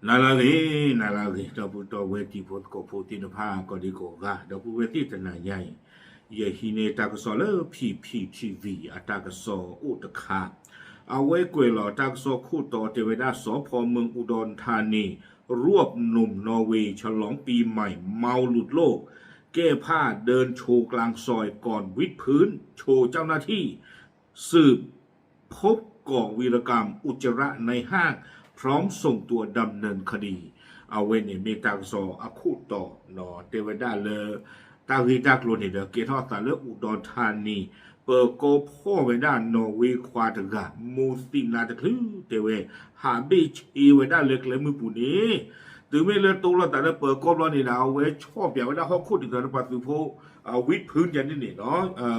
နၤလၢအဂ့ၤ, နၤလၢအဂ့ၤ, ဒီပုၢ်ဒီဝဲၢ်တံၤဖိသကိးဖိသ့ၣ်တဖၣ် ကိးဒံကိးဂၤ, ဒီပုၢ်ဝဲၢ်သ့ၣ်တနၤညါအံၤ, ယဟံးန့ၢ်တၢ်ကစီၣ်လၢ P P T V အတၢ်ကစီၣ်အိၣ်တခါ, အဝဲကွဲးလီၤတၢ်ကစီၣ်ခိၣ်တီတဲဝဲဒၣ် สภ.เมืองอุดรธานี รวบหนุ่มนอร์เวย์ ฉลองปีใหม่ เมาหลุดโลก แก้ผ้าเดินโชว์กลางซอย ก่อนวิดพื้นโชว์เจ้าหน้าที่ สืบ พบก่อวีรกรรมอุจจาระในห้าง พร้อมส่งตัวดำเนินคดี အဝဲန့ၣ်မ့ၢ်တၢ်ကစီၣ်အခိၣ်တီ, တဲဝဲဒၣ်လၢ တၢ်ဂ့ၢ်တၢ်ကျိၤန့ၣ်ဒီး ကဲထီၣ်သးလၢ อุดรธานี ပၢၤကီၢ်ဖီၣ်ဝဲဒၣ် နီၣ်ဝ့ခွါတဂၤ မူၤသံးနါတချုး တဲဝဲ ဟးဘ့ၣ်ဆ့ဝဲဒၣ်လၢကျဲမုၢ်ပူၤန့ၣ်, တုၤမ့ၢ်လၢတိလီၤသးလၢပၢၤကီၢ်ဘျီန့ၣ်ဒီး အဝဲဆီၣ်ပၠးဝဲဒၣ်ဟီၣ်ခိၣ်ဒ်သိးဒီးပှၤသုးဖိ ဝံဖုၣ်ကန့ၣ်န့ၣ်,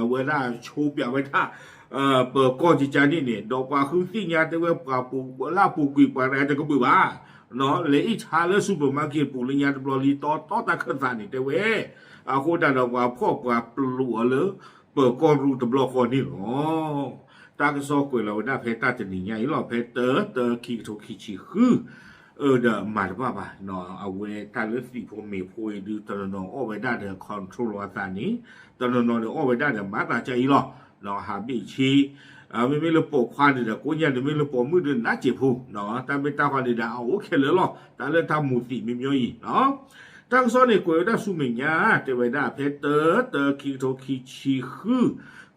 ဝဲဒၣ်ဆိပၠးဝဲဒၣ် ပၢၤကီၢ်ကကန့ၣ်န့ၣ်, ဒီးပှၤဃုသ့ၣ်ညါတဲဝဲ ပှၤပူၤလၢပူၤကွံာ်ပှၤရဲတကဘုၣ်ဘၣ်, လဲၤအ့ၣ်ဆါလၢ supermarket ပူၤလၢညါတဘျီလံ တီတီတၢ်ခၢၣ်သးန့ၣ်တဲဝဲ, အဃိတၢ်ဒီးပှၤဖီၣ်ပှၤပျိးအီၤလၢ ပၢၤကီၢ်ရူၢ်တဘျီဃီန့ၣ်လီၤ. တၢ်ကစီၣ်ကွဲးလီၤဝဲဒၣ်ဖဲတၢ်တနံၤညါအံၤလီၤ, ဖဲတၢတၢခံကထိခံဆံဃု အၢဒီးမၤတဘၣ်ဘၣ်, အဝဲတၢ်လၢသံးဖိမ့ၤဖိအံၤဒုး တနီၤနီၤအီၣ်ဝဲဒၣ်ဒီး control လီၤအသးန့ၣ်, တနီၤနီၤန့ၣ်အီၣ်ဝဲဒၣ်ဒီးမၤသးကါအံၤလီၤ, ဟးဘ့ၣ်ဆ့, မ့မ့ၢ်လၢပိာ်ခွါန့ၣ်ဒီး ကိးညါန့ၣ်မ့ၢ်လၢပိာ်မုၣ်ဒီးနးစဲးဖိ, တၢ်မ့ၢ်တၢ်ဃီန့ၣ်ဒီး အအိၣ်ခဲလၢာ်လီၤ, တၢ်လၢတၢ်မူၤသံးမ့မ့ၢ်အံၤ တၢ်ကစီၣ်န့ၣ်ကွဲးဝဲဒၣ်ဆူမဲာ်ညါ, တဲဝဲဒၣ်ဖဲတၢတၢခံကထိခံဆံဃု,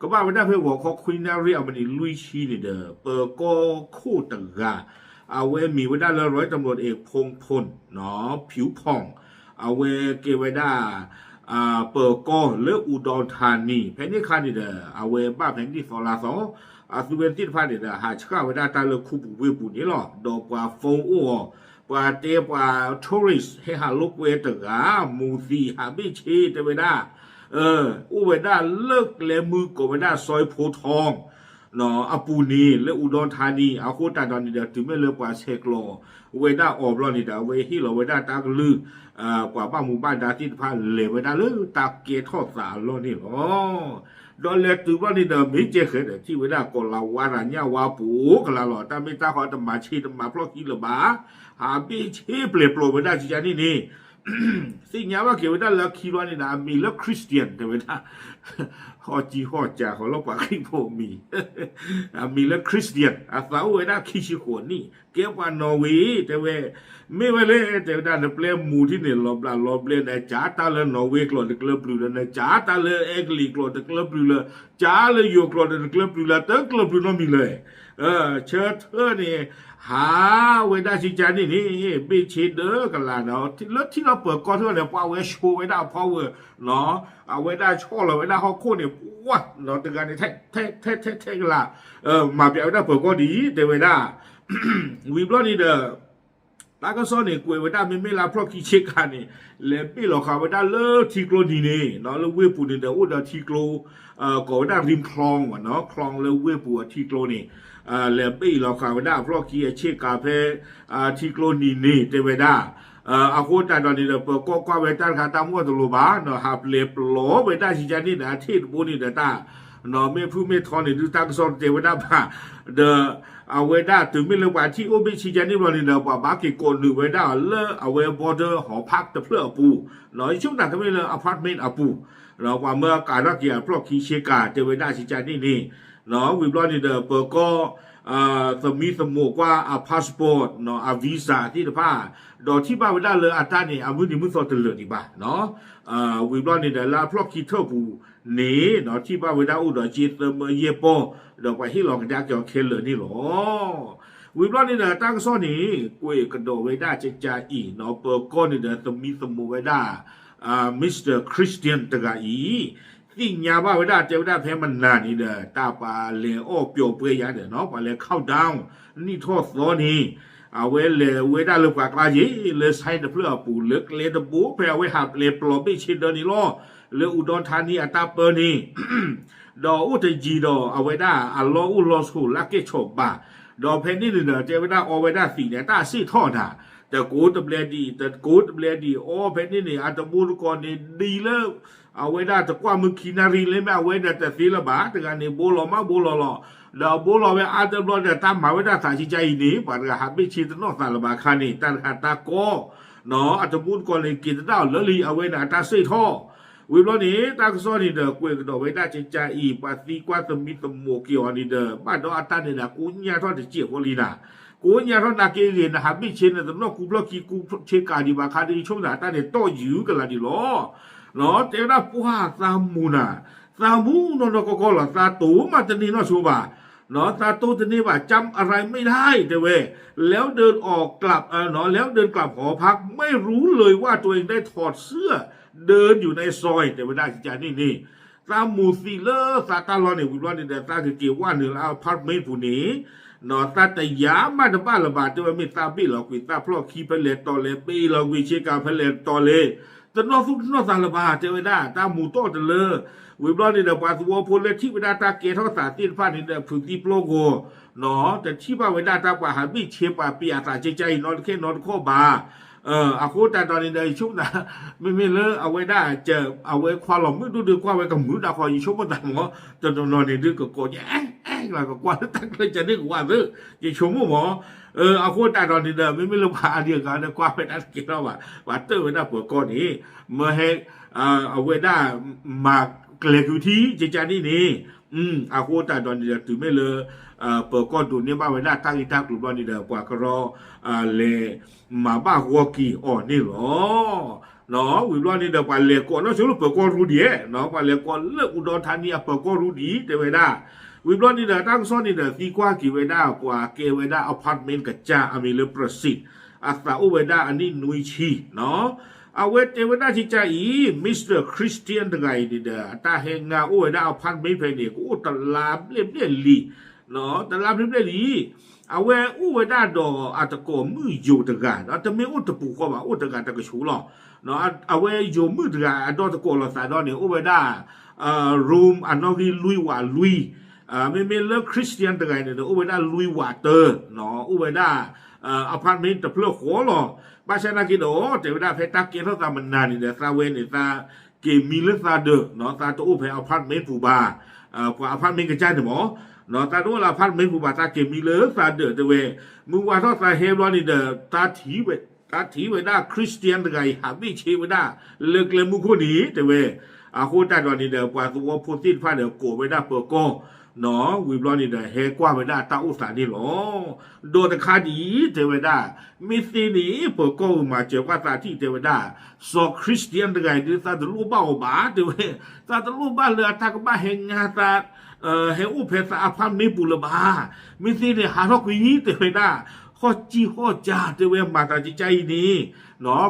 ကဘၣ်ဝဲဒၣ်ဖဲဂီၤခီခွံနၣ်ရံၣ် အမံးနံးလွံၢ်ဆံန့ၣ်ဒီး ပၢၤကီၢ်ခိၣ်တဂၤ, အဝဲမံၤဝဲဒၣ်လၢ ร้อยตำรวจเอกพงษ์พล ผิวผ่อง အဝဲကဲဝဲဒၣ် ပၢၤကီၢ်လၢ อุดรธานี ဖဲန့ၣ်အခါန့ၣ်ဒီး အဝဲဘၣ်ဖဲန့ၣ်သီလါသီ, အသုဝဲသ့ၣ်တဖၣ်န့ၣ်ဒီး ဟးဆှၣ်ဝဲဒၣ်တၢ်လၢခူပူၤဝ့ၢ်ပူၤန့ၣ်လီၤ, ဒီးပှၤ phone အိၣ်အီၤ, ပှၤတဲပှၤ tourist ဟဲဟးလိာ်ကွဲတဂၤ မူၤသံးဟးဘ့ၣ်ဆ့တဲဝဲဒၣ်, အိၣ်ဝဲဒၣ်လၢကျဲမုၢ်ကိးဝဲဒၣ် ซอยโพธิ์ทอง အပူၤန့ၣ် လၢ อุดรธานี အဃိတၢ်ဒီးန့ၣ်ဒီး တုၤမ့ၢ်လၢပှၤဆဲးကျိးဝဲဒၣ်အီၤဘျီန့ၣ်ဒီး အဝဲဟ့ၣ်လီၤဝဲဒၣ်တၢ်ကလုၢ်, ပှၤဘၣ်မူဘၣ်ဒါသ့ၣ်တဖၣ်လဲၤဝဲဒၣ်လၢတၢ်ကဲထီၣ်သးအလီၢ်န့ၣ်လီၤ. ဒီးလဲၤတုၤဘျီန့ၣ်ဒီး မ့ၢ်ကဲဃဲၤဒီး ထံၣ်ဝဲဒၣ်ကီးလၤဝါရၤညၣ်ဝါပူၤကလါလီၤ, တၢ်မ့ၢ်တၢ်ဃီတမၤဆ့တမၤဖျီၣ်ခံလၢၤဘၣ်, ဟးဘ့ၣ်ဆ့ပျဲၢ်ပျိာ်ဝဲဒၣ်ကကန့ၣ်န့ၣ် သ့ၣ်ညါဘၣ်က့ၤဝဲဒၣ်လၢခံဘျီန့ၣ်ဒီး အမံၤလၢ Christian တဲဝဲဒၣ်, ဟီၣ်ကံဟီၣ်ကၢဃီလၢပှၤခရံာ်ဖိအမံၤ, အမံၤလၢ Christian အသးအိၣ်ဝဲဒၣ်ခံဆံဃိးနံၣ် ကဲပှၤနီၣ်ဝ့ၤ တဲဝဲ, မ့ၢ်ဝဲလဲၣ် တဲဝဲဒၣ် နပျဲမူၤထံၣ်န့ၣ် လီၤဘျးလီၤဘျဲ နကးတၢ်လၢနီၣ်ဝ့ၤကျိာ်တကျၢပျုၤလၢ နကးတၢ်လၢအဲကလံးကျိာ်တကျၢပျုၤလၢ ကးလၢယိၤကျိာ်တကျၢပျုၤလၢ တကျၢပျုၤနီတမံၤလၢၤ ဆၢထၢၣ်န့ၣ် ဟးဝဲဒၣ်ကကန့ၣ်န့ၣ် ဘ့ၣ်ဆ့ဒၢကလးဒီး လၢထံၣ်လီၤပၢၤကီၢ်ထံၣ်န့ၣ် ပှၤဝဲဆိဝဲဒၣ်အဖီဝဲ, အဝဲဒၣ်ဆီၣ်လီၤဝဲဒၣ်ဟီၣ်ခိၣ်န့ၣ် ပှၤနီၣ်တဂၤန့ၣ် ထဲထဲထဲထဲကလး, မၤပျးဝဲဒၣ်ပၢၤကီၢ်ဒ်အံၤ တဲဝဲဒၣ်, ဝံၤဘျီန့ၣ်ဒီး တၢ်ကစီၣ်န့ၣ် ကွဲးဝဲဒၣ်မ့မ့ၢ်လၢအဖျီၣ်ခံဆ့ကၤန့ၣ် လဲၤဘ့ၣ်လီၤဃာ်ဝဲဒၣ်လၢထံကျိနံၤန့ၣ် လၢဝ့ၢ်ပူၤန့ၣ်ဒီး အိၣ်ဒီးထံကျိ ကိးဝဲဒၣ် ริมคลอง ဝဲနီၣ် คลอง လၢဝ့ၢ်ပူၤအထံကျိန့ၣ်, လဲၤဘ့ၣ်လီၤဃာ်ဝဲဒၣ်အဖျီၣ်ခံအဆ့ကၤဖဲ ထံကျိနံၤန့ၣ် တဲဝဲဒၣ်, အဃိတၢ်ဒီးန့ၣ်ဒီး ပၢၤကီၢ်ကွၢ်ဝဲတၢ်တခါတၢ်မီၢ်တလိၤဘၣ်နီၣ် ဟးပျဲၢ်ပျိာ်ဝဲဒၣ်ကကန့ၣ်ဒီး အထ့ၣ်တဘိန့ၣ်ဒီးတၢ် နီၣ် မ့ၢ်ဖုမ့ၢ်ထီန့ၣ် ဒုးတၢ်ကစီၣ်တတဲဝဲဒၣ်ဘၣ်, ဒီး အဝဲဒၣ်တုၤမ့ၢ်လၢပှၤထံၣ်အိၣ်ဘ့ၣ်ဆ့ကၤန့ၣ်ဘျီန့ၣ်ဒီး ပှၤဘၣ်က့ၤကိးနုာ်ဝဲဒၣ်အီၤလၢအဝဲ border ဟီၣ်ဖးတဖျၢၣ်အပူၤ, ယဆိကမိၣ်တၢ်ကမ့ၢ်လၢ apartment အပူၤ, ပှၤမၢအကးထီၣ်က့ၤအဖျီၣ်ခံဆ့ကၤ တဲဝဲဒၣ်ကကန့ၣ်န့ၣ်, ဝံၤဘျီန့ၣ်ဒီး ပၢၤကီၢ် သမံသမိးကွၢ်အ passport နီၣ် အ visa သ့ၣ်တဖၣ်, ဒီးထံၣ်ဘၣ်ဝဲဒၣ်လၢအတၢ်န့ၣ် အမုၢ်နံၤမုၢ်သီတလၢာ်ဒံးဘၣ်, ဝံၤဘျီန့ၣ်ဒီး လၢအဖျီၣ်ခံထၢၣ်ပူၤန့ၣ် ထံၣ်ဘၣ်ဝဲဒၣ်အိၣ်ဒီးက့သၢမၢယဲၢ်ပီၢ်, ဒီးပှၤဟ့ၣ်လီၤကဒါက့ၤအီၤခဲလၢာ်န့ၣ်လီၤ. ဝံၤဘျီန့ၣ်ဒီး တၢ်ကစီၣ်န့ၣ် ကွဲးကဒီးဝဲဒၣ်ကကအံၤနီၣ် ပၢၤကီၢ်န့ၣ်ဒီး သမံသမိးဝဲဒၣ် Mister Christian တဂၤအံၤ, သ့ၣ်ညါဘၣ်ဝဲဒၣ် တဲဝဲဒၣ်ဖဲမနၤန့ၣ်ဒီး တၢ်ပှၤလဲၤအီၣ်ပျီပှဲၤယၤဒီးနီၣ် ပှၤလဲၤ countdown နံၣ်ထီၣ်သီန့ၣ်, အဝဲလဲၤဝဲဒၣ်လၢပှၤကျါယ့ၣ် လၢ site တဖျၢၣ်အပူၤ လၢကျဲတဘိဖဲအဝဲဟးပျဲၢ်ပျိာ်ဘ့ၣ်ဆ့ဒၢန့ၣ်လီၤ, လၢ อุดรธานี အတၢ်ပၢန့ၣ် ဒီးအိၣ်တယံၤဒီးအဝဲဒၣ်အလီၢ်အိၣ်လီၢ်ဆိးလၢကဲၣ်ဆိးဘၣ်, ဒီးဖဲန့ၣ်န့ၣ်ဒီး တဲဝဲဒၣ်အီဝဲဒၣ်သံးန့ၣ် တၢ်စ့ၣ်ထီၣ်တၢ်, တကိးတဘျဲဒံး တကိးတဘျဲဒံး အီဖဲန့ၣ်န့ၣ် အတဘိတကိးန့ၣ် ဒ်လၢ အဝဲဒၣ်တကွၢ်မုၢ်ခံနၣ်ရံၣ်လၢမ့ၢ်အဝဲဒီးတသ့လၢၤဘၣ်, တဂၤန့ၣ်ဘိလီၤမးဘိလီၤလီၤ, ဒီးအဘိလီၤဝဲအါတဘျီဒီး တၢ်မၤဝဲဒၣ်သးကကါအံၤန့ၣ် ပှၤတဂၤဟးဘ့ၣ်ဆ့တနီၢ်သးလၢၤဘၣ်ခါန့ၣ် တၢ်တခါတၢ်ကီ, အတမူတကိးန့ၣ် က့ၤသဒၣ်အီၤလၢလံ အဝဲန့ၣ်အတၢ်စံးထီၣ်, ဝံၤဘျီန့ၣ် တၢ်ကစီၣ်န့ၣ်ဒီး ကွဲးကဒီးဝဲဒၣ်ကကါအံၤ ပှၤသံကွၢ်သမံသမိးက့ၤအီၤန့ၣ်ဒီး ဘၣ်ဒီးအတၢ်န့ၣ်ဒီး ကိးညါထီၣ်တစဲးဖိလံနၤ, ကိးညါထီၣ်နာ်က့ဂ့ၤ နဟးဘ့ၣ်ဆ့န့ၣ် တနီၢ်ကူဖျီၣ်ခံကူဆ့ကၤဒံးဘၣ်ခါဒီး ယဆိကမိၣ်တၢ်န့ၣ်တီၢ်ယုာ်ကလာ်ဒံးလီၤ. တဲဝဲဒၣ်ပှၢ်သးမူၤနၤ, သးမူၤနီၢ်နီၢ်ကီၢ်ကီၢ်လီၤ, သးတိၤမးတန့ၢ်နီၢ်ဆိဘၣ်, သးတိၤတန့ၢ်ဘၣ် จำอะไรไม่ได้ တဲဝဲ, แล้วเดินออกกลับ แล้วเดินกลับหอพัก ไม่รู้เลยว่าตัวเองได้ถอดเสื้อ เดินอยู่ในซอย တဲဝဲဒၣ်ကကါန့ၣ်န့ၣ်, သးမူၤသံလၢသးတၢ်လီၢ်န့ၣ် ဝံၤဘျီန့ၣ်ဒီး သးကက့ၤဝဲနုာ်လၢ apartment ပူၤန့ၣ် သးတယာ်မးတဘၣ်လၢၤဘၣ်, တဲဝဲမ့ၢ်သးဘ့ၣ်လီၤကွံာ်သးဖျီၣ်ခံဖဲလဲၣ်တီၤလဲၣ်, ဘ့ၣ်လီၤကွံာ်ဆ့ကၤဖဲလဲၣ်တီၤလဲၣ်, တနီၢ်သူၣ်တနီၢ်သးလၢၤဘၣ်, တဲဝဲဒၣ် တၢ်မူၤတီၢ်တလၢ, ဝံၤဘျီန့ၣ်ဒီး ပှၤသဝီဖိလၢထံၣ်ဝဲဒၣ်တၢ်ကဲထီၣ်သးသ့ၣ်တဖၣ်န့ၣ်ဒီး ဖုးသံပျီဂီၤ, တထံၣ်ဘၣ်ဝဲဒၣ်တၢ်ပှၤဟးဘ့ၣ်ဆ့ပှၤပျးသးကကါအံၤ နီတခါနီတခီဘၣ်. အဃိသတးဒီးန့ၣ်ဒီး ယဆိကမိၣ်သး မ့မ့ၢ်လၢအဝဲဒၣ် အဝဲခွါလီၤမုၣ်ဒိၣ်ဒုးကွၢ်ဝဲကမုာ်ဒၣ်ဃီ ယဆိကမိၣ်သးမ့ၢ် တနီၤနီၤန့ၣ်ဒုးကကိးညါ အဲ အဲ လီၤကကွၢ်လၢတၢ်ကျဲးစၢးန့ၣ်ကဝးသ့ ယဆိကမိၣ်မ့ၢ်. အဃိသတးဒီးန့ၣ်ဒီး မ့မ့ၢ်လၢပှၤအါဒံအဂၤဒီးကွၢ်ဝဲဒၣ်တကဲထီၣ်ဘၣ်, ပှၤတၢၢ်ဝဲဒၣ်ပၢၤကီၢ်န့ၣ် မ့ၢ်ဟဲ အဝဲဒၣ် မၤကျဲၤကွံာ်ထံကကါန့ၣ်န့ၣ်, အဃိသတးဒီးန့ၣ်ဒီး တုၤမ့ၢ်လၢ ပၢၤကီၢ်ဒိးန့ၢ်ဘၣ်ဝဲဒၣ်တၢ်ဂ့ၢ်တၢ်ကျိၤဘျီန့ၣ်ဒီး ပှၤကရီ လဲၤမၤဘၣ်ဂီၤက့ၤအီၤန့ၣ်လီၤ. ဝံၤဘျီန့ၣ်ဒီး ပှၤလဲၤကိးနီၢ်ဆိလၢပၢၤကီၢ်ရူဒံး, ပှၤလဲၤကိးလၢအူဒီထါနံအပၢၤကီၢ်ရူဒံး တဲဝဲဒၣ်, ဝံၤဘျီန့ၣ်ဒီး တၢ်ကစီၣ်န့ၣ်ဒီး သံကွၢ်က့ၤဝဲဒၣ် ပှၤကဲဝဲဒၣ် apartment ကစၢ် အမံၤလၢ Prasit, အသးအိၣ်ဝဲဒၣ်အနံၣ်နွံဆံ အဝဲတဲဝဲဒၣ်ကကါအံၤ Mister Christian တဂၤအံၤန့ၣ်ဒီး အတၢ်ဟဲငါအိၣ်ဝဲဒၣ် apartment ဖဲန့ၣ် ကအိၣ်တလါဘျဲၣ်ဘျဲၣ်လံ, တလါဘျဲၣ်ဘျဲၣ်လံ, အဝဲအိၣ်ဝဲဒၣ်ဒီးအတကိးမုၣ်ယိၤတဂၤ, တမ့ၢ်အိၣ်တပူၤဃီဘၣ် အိၣ်တဂၤတကဆူးလီၤ. အဝဲယိၤမုၣ်တဂၤအဒီတကိးလိာ်သးဒီးန့ၣ် အိၣ်ဝဲဒၣ် room အနီၣ်ဂံၢ်လွံၢ်ဝးလွံၢ်, မ့မ့ၢ်လၢ Christian တဂၤအံၤန့ၣ်ဒီး အိၣ်ဝဲဒၣ်လွံၢ်ဝးတၢ, အိၣ်ဝဲဒၣ် apartment တဖျၢၣ်ဃီလီၤ. ဘၣ်ဆၣ်နာ်က့ဒီး တဲဝဲဒၣ်ဖဲတၢ်ကဲထီၣ်သးမနၤန့ၣ်ဒီး သးဝဲန့ၣ် သးက့ၤမံလၢသးဒၢး, သးတအိၣ်ဖဲ apartment ပူၤဘၣ်, ပှၤ apartment ကစၢ်န့ၣ်မ့ၢ်, သးတအိၣ်လၢ apartment ပူၤဘၣ် သးက့ၤမံလၢသးဒၢးတဲဝဲ, မုၢ်ဝါထီၣ်သးဟဲဘျီန့ၣ်ဒီး သးထံၣ်ဝဲဒၣ် Christian တဂၤအံၤ ဟးဘ့ၣ်ဆ့ဝဲဒၣ် လၢကျဲမုၢ်ခိၣ်န့ၣ် တဲဝဲ, အဃိသတးဒီးန့ၣ်ဒီး ပှၤသဝီဖိသ့ၣ်တဖၣ်ဒီးကိးဝဲဒၣ်ပၢၤကီၢ်, ဝံၤဘျီန့ၣ်ဒီး ဟဲကွၢ်ဝဲဒၣ်တၢ်အိၣ်သးန့ၣ်လီၤ. ဒီးတခါဒ်အံၤ တဲဝဲဒၣ်, မ့ၢ်သ့န့ၣ် ပၢၤကီၢ်ဧၢ မၤစၢၤကွၢ်သးထံၣ် တဲဝဲဒၣ်, စီၤ Christian တဂၤအံၤဒုး သးတလိၣ်ဘၣ်အီၤဘၣ် တဲဝဲ, သးတလိၣ်ဘၣ်လၢအတၢ်ကဘၣ်ဟဲငါသး ဟဲအိၣ်ဖဲသး apartment ပူၤလၢၤဘၣ်. မ့ၢ်သ့န့ၣ် ဟးထီၣ်ကွံာ် တဲဝဲဒၣ်, ဟီၣ်ကံၢ်ဟီၣ်ကၢ် တဲဝဲ မၤသးကကါအံၤန့ၣ်,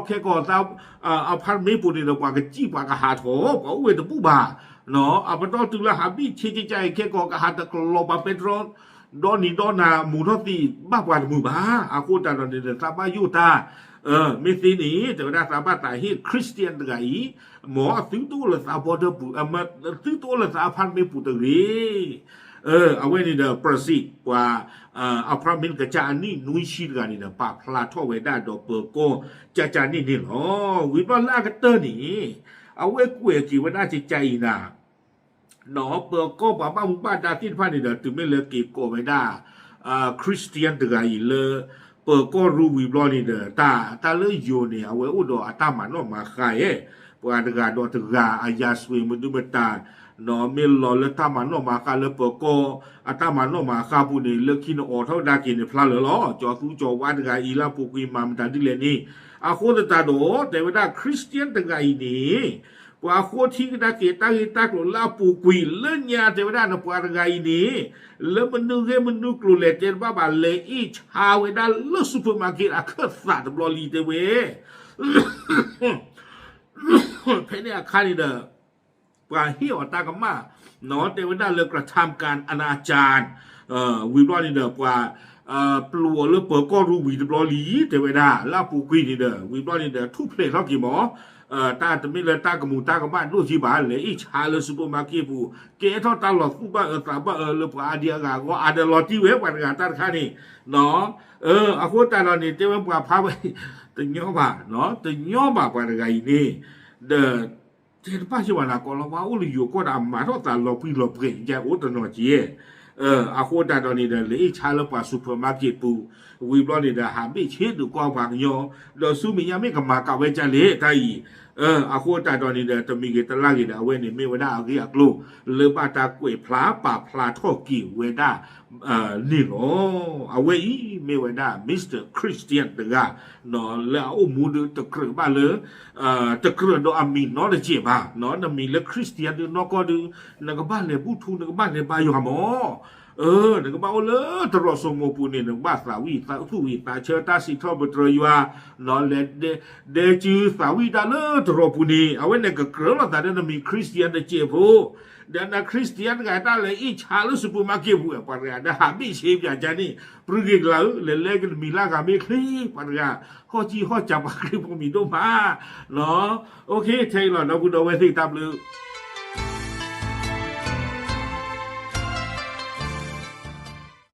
ခဲကီးသး apartment ပူၤန့ၣ်ဒီး ပှၤကစံၣ်ပှၤကဟးထီၣ် ပှၤအိၣ်ဝဲတဘူၣ်ဘၣ်. အပတီၢ်တုၤလၢဟးဘ့ၣ်ဆ့ကကါအံၤ ခဲကီးကဟးတကျိၤ ပှၤပဲတြီ ဒီနံၤဒီနၤ မူၤထီၣ်သံ ဘၣ်ပှၤတမုာ်ဘၣ်. အဃိသတးဒီးန့ၣ်ဒီး သးဘၣ်ယိၣ်တၢ်, မ့ၢ်သ့န့ၣ် တဲဝဲဒၣ် သးဘၣ်သးဟ့ၣ် Christian တဂၤအံၤ, မ်အသုတအိၣ်လၢသး border ပူၤ, သုတအိၣ်လၢသး apartment ပူၤတဂ့ၤ. အဝဲန့ၣ်ဒီး Prasit ပှၤ apartment ကစၢ်အနံၣ်နွံဆံတဂၤန့ၣ်ဒီး ပာ်ဖျါထီၣ်ဝဲဒၣ်ဒီးပၢၤကီၢ်ကကါန့ၣ်န့ၣ်လီၤ. ဝံၤဘျီလၢအကတၢၢ်န့ၣ် အဝဲကွဲးက့ၤဝဲဒၣ်ကကါအံၤနၤ ဒီးပၢၤကီၢ်ပှၤဘၣ်မူဘၣ်ဒါသ့ၣ်တဖၣ်န့ၣ်ဒီး တုၤမ့ၢ်လၢက့ၤကိးဝဲဒၣ် Christian တဂၤအံၤလၢ ပၢၤကီၢ်ရူဝံၤဘျီန့ၣ်ဒီး တၢ် တၢ်လၢယိၤန့ၣ် အဝဲအိၣ်ဒီးအတၢ်မၤနီၣ်မၤဃါယဲၢ်, ပှၤတဂၤဒီးတဂၤ အယၤစွ့ၤမနုၤမတၤ, ဒီးမ့ၢ်လီၤလၢတၢ်မၤနီၣ်မၤဃါလၢပၢၤကီၢ် အတၢ်မၤနီၣ်မၤဃါပူၤန့ၣ် လၢခံန့ၣ်အိးထီၣ်ဝဲဒၣ်က့ၤန့ၣ်ဖျါလၢာ်လီၤ. ကၠီၤသူကၠီၤဝါတဂၤအံၤ လၢအပူၤကွံာ်မၤမတၤဒ်လဲၣ်န့ၣ်, အဃိသတးဒီး တဲဝဲဒၣ် Christian တဂၤအံၤန့ၣ် ပှၤဃိထံကဒါက့ၤတၢ်ဂ့ၢ်တၢ်ကျိၤလၢအပူၤကွံာ်လၢညါ တဲဝဲဒၣ် နပှၤတဂၤအံၤန့ၣ် လၢမနုၤဂ့ၢ်မနုၤကျိၤလဲၣ်တဲတဘၣ်ဘၣ် လဲၤအ့ၣ်ဆါဝဲဒၣ်လၢ supermarket အခၢၣ်သးတဘျီလံ တဲဝဲ ဖဲန့ၣ်အခါန့ၣ်ဒီး ပှၤဟ့ၣ်အီၤတၢ်ကမၣ် တဲဝဲဒၣ်လၢ กระทำการอนาจาร ဝံၤဘျီန့ၣ်ဒီး ပှၤ ပျိာ်အီၤလၢပၢၤကီၢ်ရူဝံၤတဘျီလံ တဲဝဲဒၣ် လၢအပူၤကွံာ်န့ၣ်ဒီး ဝံၤဘျီန့ၣ်ဒီး ထူၣ်ဖျဲးထီၣ်က့ၤမး တၢ်တမ့ၢ်လၢတၢ်ကမူၤတၢ်ကမၣ်ဒိၣ်ကံဘၣ် လဲၤအ့ၣ်ဆါလၢ supermarket ပူၤ ကဲထီၣ်တၢ်လီၤသူၣ်ဘၣ်အၢသးဘၣ်အၢလၢပှၤအါဒံအဂၤအဂီၢ် အါဒီးလီၤတံၢ်ဝဲပှၤတဂၤတၢ်တခါန့ၣ် အဃိသတးဒီးန့ၣ် တဲဝဲပှၤဖးဝဲ တညီဘၣ် တညီဘၣ်ပှၤတဂၤအံၤန့ၣ် ဒီး တဲတဘၣ်စ့ၢ်ဘၣ်နၤ ကိးလီၤဝါအိၣ်လၢယိၤကီၢ်ဒီး အမၤထီၣ်သးလီၤပှံၤလီၤပှဲၤ ယအိၣ်တနီၤက့, အဃိသတးဒီးန့ၣ်ဒီး လဲၤအ့ၣ်ဆါလၢပှၤ supermarket ပူၤ, ဝံၤဘျီန့ၣ်ဒီး ဟးဘ့ၣ်ဆ့ဒုးကွၢ်ပှၤကညီ, ဒီးဆူမဲာ်ညါမ့ၢ်ကမၤကးဝဲဒ်လဲၣ်တၢ်အံၤ, အဃိသတးဒီးန့ၣ်ဒီး တမံၤဂ့ၤတလါဂ့ၤဒီး အဝဲန့ၣ်မ့ၢ်ဝဲဒၣ်အဂ့ၢ်အကျိၤ လၢဘၣ်တၢ်ကွဲးဖျါပာ်ဖျါထီၣ်က့ၤဝဲဒၣ် န့ၣ်လီၤ. အဝဲအံၤမ့ၢ်ဝဲဒၣ် Mister Christian တဂၤ, လၢအအိၣ်မူဒီးတကြၢးဘၣ်လၢ တကြၢးဒီးအမံၤနီတစဲးဘၣ်, နမံၤလၢ Christian ဒုးနီၢ်ကီၢ်ဒုး, နကဘၣ်လဲၤဘူၣ်ထူ နကဘၣ်လဲၤဘါယွၤမး, နကဘၣ်အိၣ်လၢတရီးစိမိးပူၤန့ၣ် နကဘၣ်သးဝံၣ်သူၣ်ဝံၣ်သးဆၢ တၢ်စံးထီၣ်ပတြၢၤယွၤ, လဲၤဒဲကုသးဝံၣ်တၢ်လၢတရီးပူၤန့ၣ် အဝဲန့ၣ်ကကြၢးလိာ်သးဒီးနမံၤ Christian တစဲးဖိ ဒီးန Christian တဂၤတၢ်လဲၤအ့ၣ်ဆါလၢ supermarket ပူၤ ပှၤတဂၤဒီးဟးဘ့ၣ်ဆ့ပၠးကန့ၣ် ပြူဂ့ၤကလးဧၢ, လဲၤလဲကနမံၤလၢဂၤမ့ၢ်ချ့ ပှၤတဂၤ, ဟီၣ်ကံဟီၣ်ကးပှၤခရံာ်ဖိမံၤဒိၣ်မး, ထဲအံၤလီၤဒီပုၢ်ဒီဝဲၢ်သ့ၣ်တၢ်ဘျုး